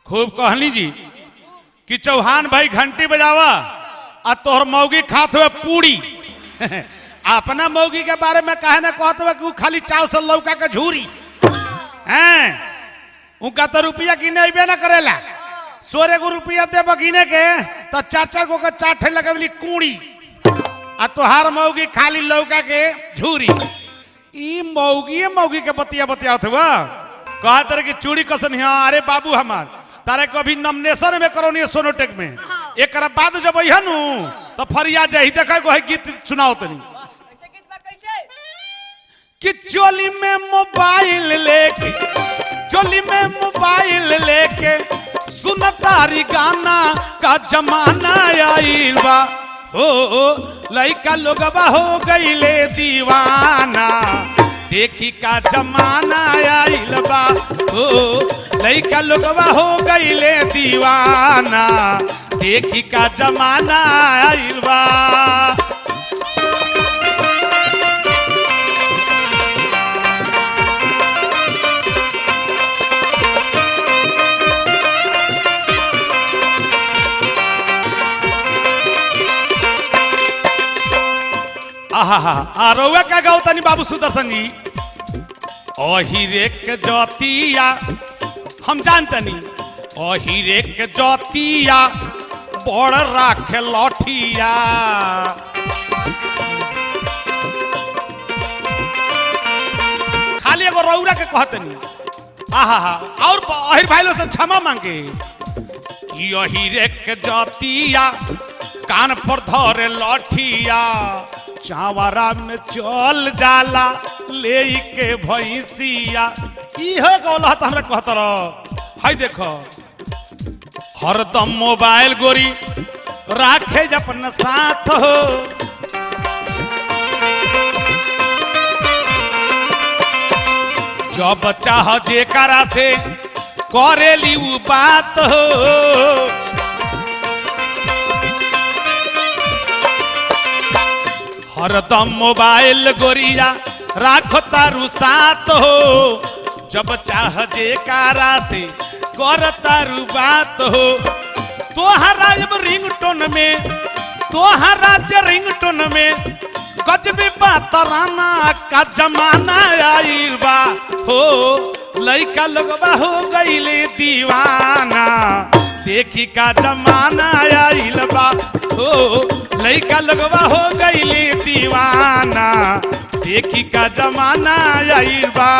खूब कहली जी कि चौहान भाई घंटी बजावा आ तोहर मौगी खात हुए पूरी। अपना मौगी के बारे में कहे ना कहत हुए कि उ खाली चाव से लौका के झूरी हैं, उनका तो रुपया गिने अबे ना करेला। सोरे गो रुपया दे गिने के तो चार चार गो के चार ठे लगवली कूड़ी, आ तोहार मौगी खाली लौका के झूरी। ई मौगी मौगी के बतिया बतियात हुआ कहत रहे कि चूड़ी कसन है। अरे बाबू हमार तारे कभी नॉमिनेशन में करौनी सोनोटेक में, एक बाद जब अहनु तो फरिया जाही देखे गो गीत सुनाओ तनी कैसे गीत बा कैसे? कि चोली में मोबाइल लेके, चोली में मोबाइल लेके सुन तारी गाना का जमाना आइल बा। हो लइका लोगवा हो गईले दीवाना, देखी का जमाना आइल बा। हो लइका लोगवा हो गईले दीवाना, देखी का जमाना आइल बा। आहा आ रउआ का गाओ तनी बाबू सुदर्शन जी। अहिरे के जतिया हम जानतनी, अहिरे के जतिया बड़ राखे लठिया। खाली एगो रउरा के कहतनी। आहा हा और अहिर भाई लोग से क्षमा मांगे कि अहिरे के जतिया कान पर धरे लठिया, चावरा में चल जाला ले के भैंसिया। इहे गौला त हमरा कहत रह। हाय देखो हरदम मोबाइल गोरी राखे अपन साथ हो, जब चाह जेकरा से करेली उ बात हो। हरदम मोबाइल गोरिया राखो तारू साथ हो, जब चाह जेकारा से कर तारू बात हो। तोहरा जब रिंगटोन में, तोहरा जे रिंगटोन में गजबे बातराना का जमाना आइल बा। हो लइका लोगवा हो गईले दीवाना, देखी का जमाना आइल बा। हो लइका लोगवा हो गईले दीवाना, देखी का जमाना आइल बा।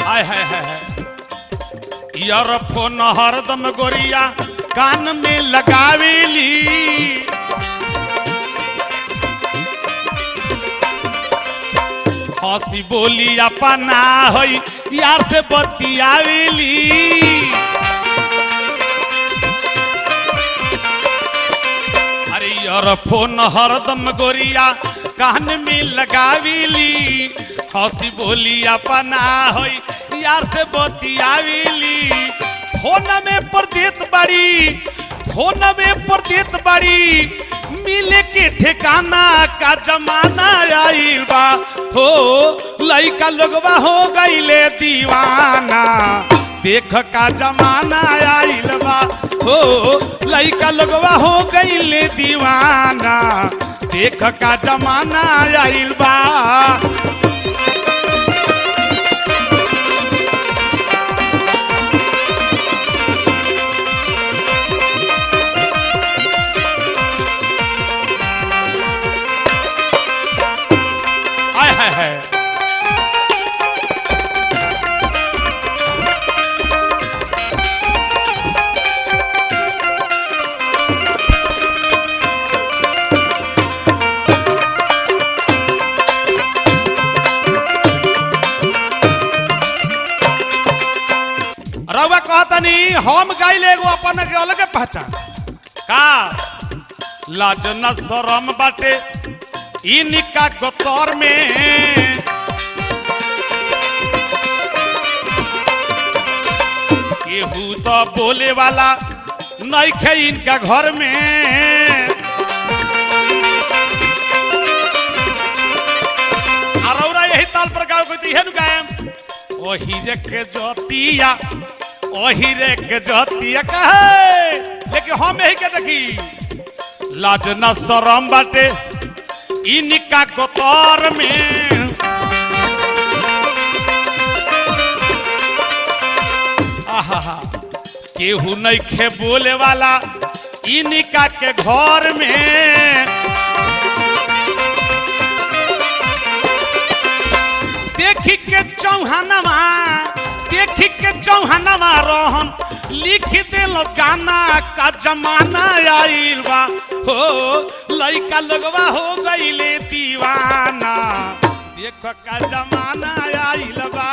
हाय हाय हाय हाय। यार फोन हरदम गोरिया कान में लगावेली, हंसी बोली अपना होई यार से बतियावेली। अरे यार फोन हरदम गोरिया कान में लगावेली, हंसी बोली अपना होई यार से बतियावेली। फोन में परदेत बड़ी, फोन में परदेत बड़ी मिले के ठिकाना का जमाना आइल बा। हो लइका लोगवा हो गईले दीवाना, देख का जमाना आइल बा। हो लइका लोगवा हो गईले दीवाना, देख का जमाना आइल बा। आय हाय हाय। रउआ कहतनी हम गाइल एगो अपन के अलग पहचान का लाज न शरम बाटे इनका गोतर में, केहू तो बोले वाला नइखे इनका घर में। अरौरा यही ताल पर गाओ को दिहे नु गायम। ओही रे के जोतिया, ओही रे के जोतिया कहे, लेकिन हम यही के देखी लाज न शरम बाटे इनका गोतर में। आहा, केहू नइखे बोले वाला इनका के घर में। देखी के चौहानवा, देखी के चौहानवा रोहन लिख दिल गाना का जमाना आइल बा हो, लइका लोगवा हो गईले दीवाना, देखो का जमाना आइल बा।